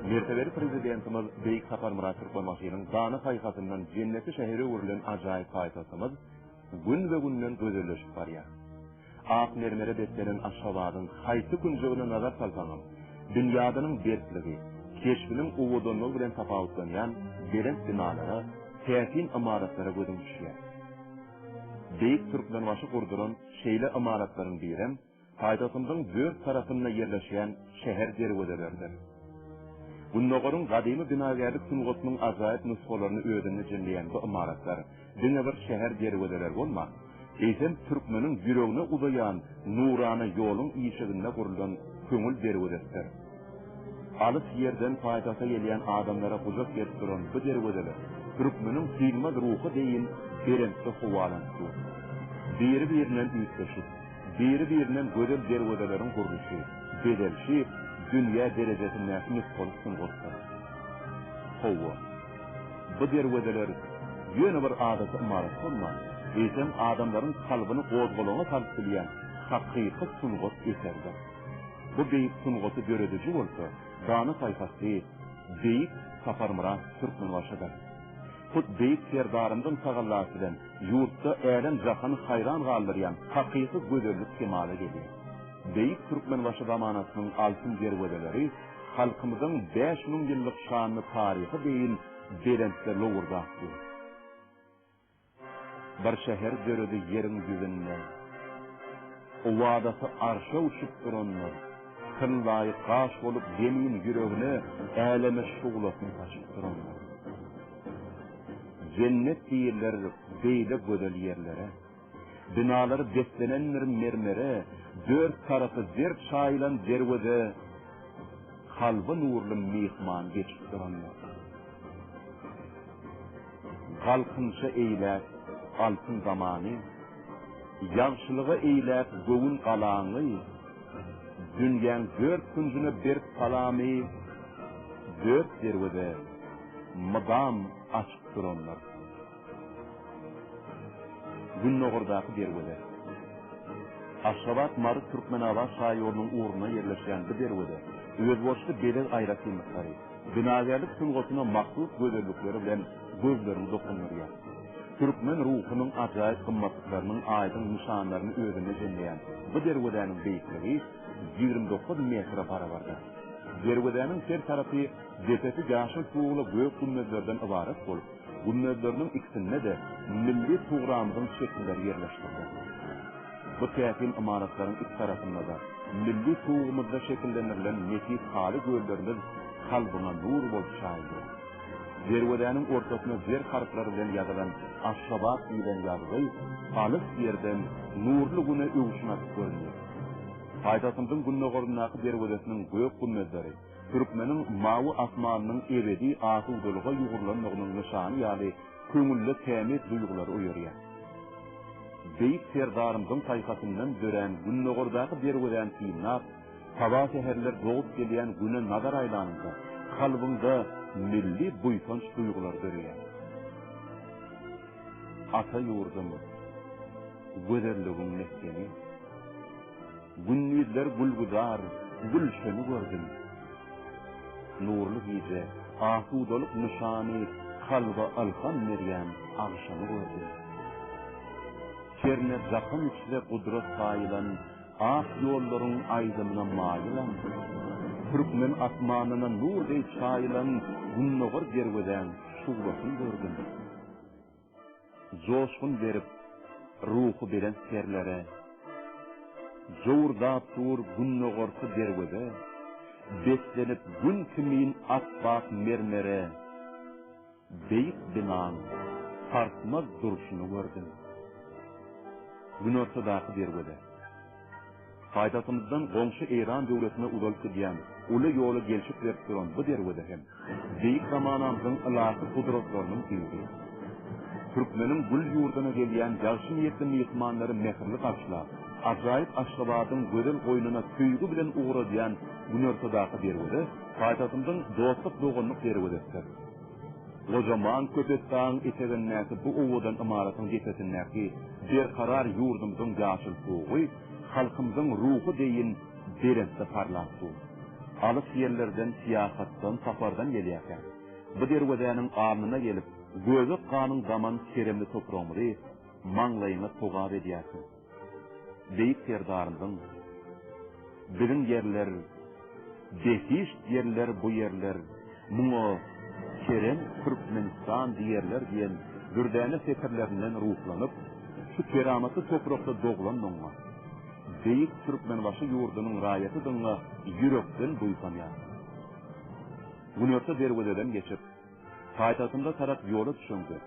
Mertebeli Prezidentimiz Beýik Saparmyrat Türkmenbaşynyň dana paýhasyndan jenneti şähere öwrülen ajaýyp paýtagtymyz günbe-günden gözelleşip barýar. Ak mermere beslenen Aşgabadyň haýsy künjegine nazar salsaňam, binýadynyň berkligi, keşbiniň owadanlygy bilen tapawutlanýan belent binalara, täsin ymaratlara gözüň düşýär. Beýik Türkmenbaşy gurduran şeýle ymaratlaryň birem paýtagtymyzyň dört tarapynda ýerleşýän şäher derwezeleridir. Gündogaryň gadymy binagärlik sungatynyň ajaýyp nusgalaryny özünde jemleýän bu ymaratlar diňe bir şäher derwezeleri bolman, eýsem, türkmeniň ýüregine uzaýan nurana ýoluň işiginde gurlan köňül derwezesidir. Alys ýerden paýtagta gelýän adamlara gujak gerip duran bu derwezeler türkmeniň synmaz ruhy deýin belentde howalanyp dur. Biri-birinden üýtgeşik, biri-birinden gözel derwezeleriň gurluşy, bezelişi dünýä derejesindäki nusgalyk sungatdyr. Hawa, bu derwezeler ýöne bir adaty ymarat bolman, eýsem adamlaryň kalbyny gozgalaňa salyp bilýän hakyky sungat eseridir. Bu beýik sungaty dörediji bolsa dana paýhasly Beýik Saparmyrat Türkmenbaşydyr. Hut Beýik Serdarymyzyň tagallasy bilen ýurtda älem-jahany haýran galdyrýan hakyky gözellik kemala gelýär. Beýik Türkmenbaşy zamanasynyň altyn derwezeleri halkymyzyň 5000 ýyllyk şanly taryhy deýin belentde lowurdap dur. Bir şäher döredi ýeriň ýüzünde. Owadasy arşa uçup durandyr. Tyllaýy gaş bolup zemin ýüregine äleme şuglasyny saçyp durandyr. Jennet diýiler beýle gözel ýerlere. Binalary beslenendir mermere, dört tarapy zer çaýylan derweze kalby nurly myhman geçip durandyr. Galkynşa eýläp altyn zamany, Ýagşylyga eýläp göwün galaňy, Dünýäň dört künjüne berip salamy, Dört derweze mydam açyk durandyr. Gündogardaky derweze. Aşgabat-Mary-Türkmenabat şaýolunyň ugrunda ýerleşýän bu derweze özboluşly bezeg aýratynlyklary, binagärlik sungatyna mahsus gözellikleri bilen gözleriňi dokundyrýar. Türkmen ruhunyň ajaýyp gymmatlyklarynyň aýdyň nyşanlaryny özünde jemleýän bu derwezäniň beýikligi 29 metre barabardyr. Derwezäniň her tarapy depesi ýaşyl tugly gök gümmezlerden ybarat bolup, gümmezleriniň ikisinde-de milli tugramyzyň şekilleri ýerleşdirilen. Bu täsin ymaratlaryň iki tarapynda-da milli tugumyzda şekillendirilen nepis haly göllerimiz kalbyňa nur bolup çaýylýar. Derwezäniň ortasyna zer harplary bilen ýazylan Aşgabat diýlen ýazgy alys ýerden nurly güne öwşün atyp görünýär. Paýtagtymyzyň gündogaryndaky derwezesiniň gök gümmezleri türkmeniň mawy asmanynyň ebedi asudalyga ýugrulandygynyň nyşany ýaly köňülde tämiz duýgulary oýarýar. Beýik Serdarymyzyň paýhasyndan dörän gündogardaky derwezäni synlap, saba-säherler dogup gelýän Güne nazar aýlanyňda, kalbyňda milli buýsanç duýgulary döreýär. Ata ýurdum, gözelligiň mesgeni. Gündizler gülgüzar, gülşeni gördüm. Nurly gije, asudalyk nyşany, kalba ylham berýän agşamy gördüm. Kerne jahan içre gudrat paýlan, ak ýollaryň aýdymyna maýylam. Türkmen asmanyna nur deý çaýylan gündogar derwezäň şuglasyn gördüm. Joşgun berip, ruhubelent serlere, Jowurdap dur gündogarky derweze, Beslenip Gün kimin ap-ak mermere, Beýik binaň sarsmaz durşuny gördüm. Günortadaky derweze. Paýtagtymyzdan goňşy Eýran döwletine uzalyp gidýän uly ýola gelşik berip duran bu derweze hem beýik zamanamyzyň ylahy gudratlarynyň biri. Türkmeniň gül ýurduna gelýän ýagşy niýetli myhmanlary mähirli garşylap, ajaýyp Aşgabadyň gözel goýnuna söýgi bilen ugradýan günortadaky derweze paýtagtymyzyň dostluk-doganlyk derwezesidir. Gojaman Köpetdagyň etegindäki bu owadan ymaratyň depesindäki berkarar ýurdumyzyň ýaşyl tugy halkymyzyň ruhy deýin belentde parlap dur. Alys ýerlerden syýahatdan, sapardan gelýärkäň, bu derwezäniň alnyna gelip, göbek ganyň daman keremli topragymyzy maňlaýyňa togap edýärsiň. Beýik Serdarymyzyň, Biziň ýerler, behişt ýerler bu ýerler, muňa kerem Türkmenistan diýerler diýen dürdäne setirlerinden ruhlanyp, şu keramatly toprakda doglandygyňa, beýik Türkmenbaşy ýurdunyň raýatydygyňa ýürekden buýsanýarsyň. Günorta derwezeden geçip, paýtagtymyza tarap ýola düşeňde,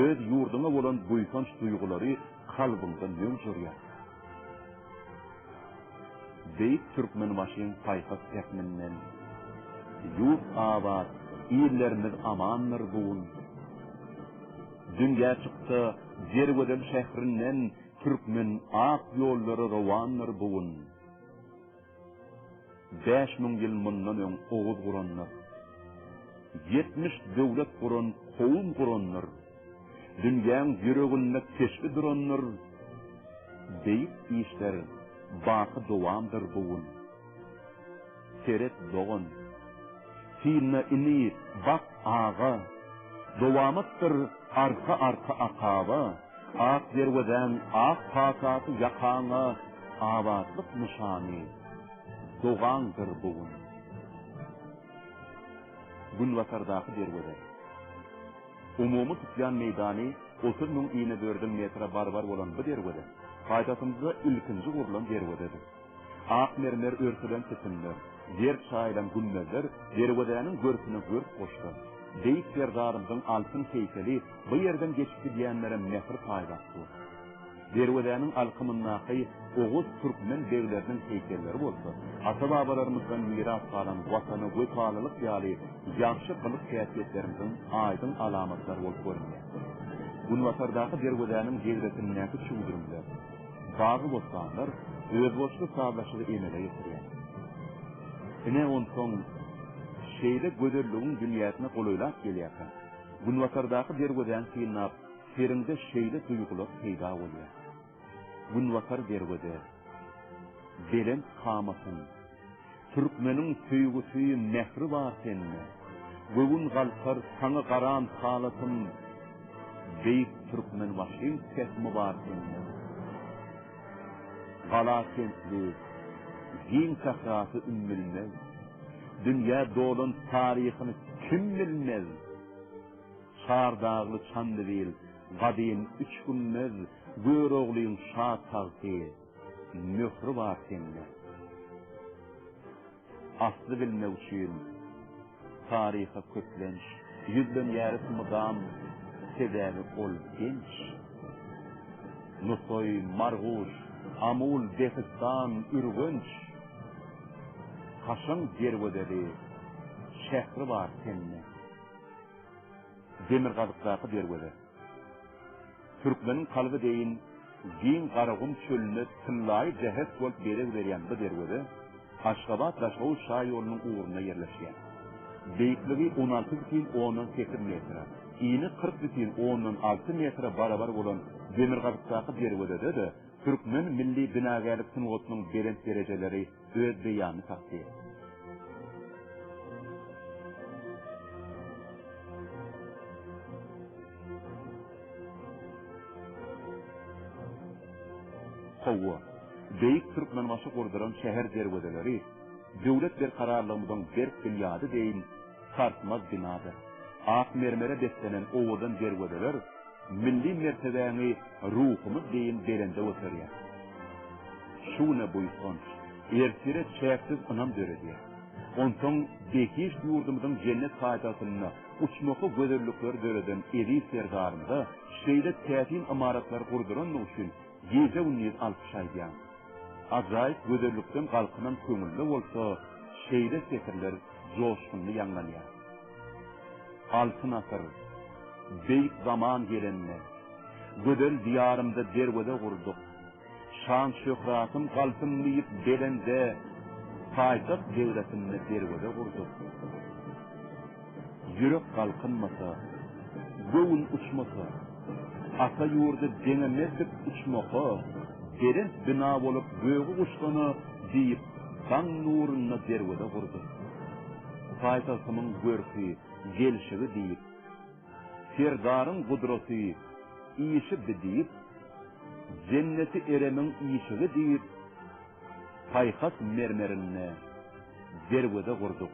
öz ýurduňa bolan buýsanç duýgulary kalbyňda möwç urýar. Beýik Türkmenbaşyň paýhas pähiminden Ýurt abat, illerimiz amandyr bu gün. Dünýä çyksa Derwezeli şährinden Türkmen ak ýollary rowandyr bu gün. 5000 ýyl mundan öň Oguz gurandyr. 70 döwlet guran kowum gurandyr. Dünýäň ýüreginde keşbi durandyr. Beýik işler baky dowamdyr bu gün. Seret dogan. Synla ini, bak aga. Dowamatdyr arka-arka akaba. Ak derwezäň ak patasy ýakaňa abatlyk nyşany, dogaňdyr bu gün. Günbatardaky derweze. Umumy tutýan meýdany 30 müň inedördül metre barbar bolan bu derweze paýtagtymyzda ilkinji gurlan derwezedir. Ak mermer örtülen sütünler, zer çaýylan gümmezler derwezäniň görküne görk goşsa, Beýik Serdarymyzyň altyn heýkeli bu ýerden geçip gidýänlere mähir paýlap dur. Derwezäniň alkymyndaky oguz türkmen begleriniň heýkelleri bolsa, ata-babalarymyzdan miras galan Watana wepalylyk ýaly ýagşy gylyk-häsiýetlerimiziň aýdyň alamatlary bolup görünýär. Günbatardaky derwezäniň degresindäki çüwdürimler, bagy-bossanlar özboluşly sazlaşygy emele getirýär. Ine, onsoň şeýle gözelligiň dünýäsine golaýlap gelýärkäň, günbatardaky derwezäni synlap, seriňde şeýle duýgular peýda bolýar. Günbatar derweze, belent kamatyň, Türkmeniň söýgüsi, mähri bar sende. Göwün galkar saňa garan halatym, Beýik Türkmenbaşyň pähmi bar sende. Gala kentli, giň sährasy ümmülmez, Dünýä dolan taryhyny kim bilmez? Çardagly Çandybil, gadym üç gümmez, Göroglyň şa tagty, möhri bar sende. Asly bilmek üçin taryha köplenç ýüzlenýäris mydam, sebäbi ol genç. Nusaý, Marguş, Amul, Dehistan, Ürgenç, Kaşaň derwezeli şähri bar sende. Demirgazykdaky derweze. Türkmeniň kalby deýin giň Garagum çölüne tyllaýy jähek bolup bezeg berýän bu derweze Aşgabat-Daşhowuz şaýolunyň ugrunda ýerleşýär. Beýikligi 16,8 metre, ini 40,6 metre barabar bolan demirgazykdaky derwezede-de türkmen milli binagärlik sungatynyň belent derejeleri öz beýanyny tapdy. Hawa, Beýik Türkmenbaşy gurduran şäher derwezeleri döwlet berkararlygymyzyň berk binýady deýin sarsmaz binadyr. Ak mermere beslenen owadan derwezeler milli mertebäňi ruhumyz deýin belende göterýär. Şu güne buýsanç, ertire çäksiz ynam döredýär. Onsoň behişt ýurdumyzyň jennet paýtagtynda uçmahy gözellikleri döreden eziz Serdarymyza şeýle täsin ymaratlary gurdurandygy üçin gije-gündiz alkyş aýdýan. Ajaýyp gözellikden galkynan köňülde bolsa şeýle setirler joşgunly ýaňlanýar. Altyn asyr, beýik zaman gelende, Gözel Diýarymda derweze gurduk. Şan-şöhratym galsyn diýip belende, Paýtagt degresinde derweze gurduk. Ýürek galkynmasa, göwün uçmasa, Ata ýurdy deňemezdik uçmaha, Belent bina bolup gögi guşsana diýip. Daň nurunda derweze gurduk. Paýtagtymyň görki, gelşigi diýip, Serdaryň gudraty, işi bi diýip, Jenneti Eremiň işigi diýip, Paýhas mermerinde derweze gurduk.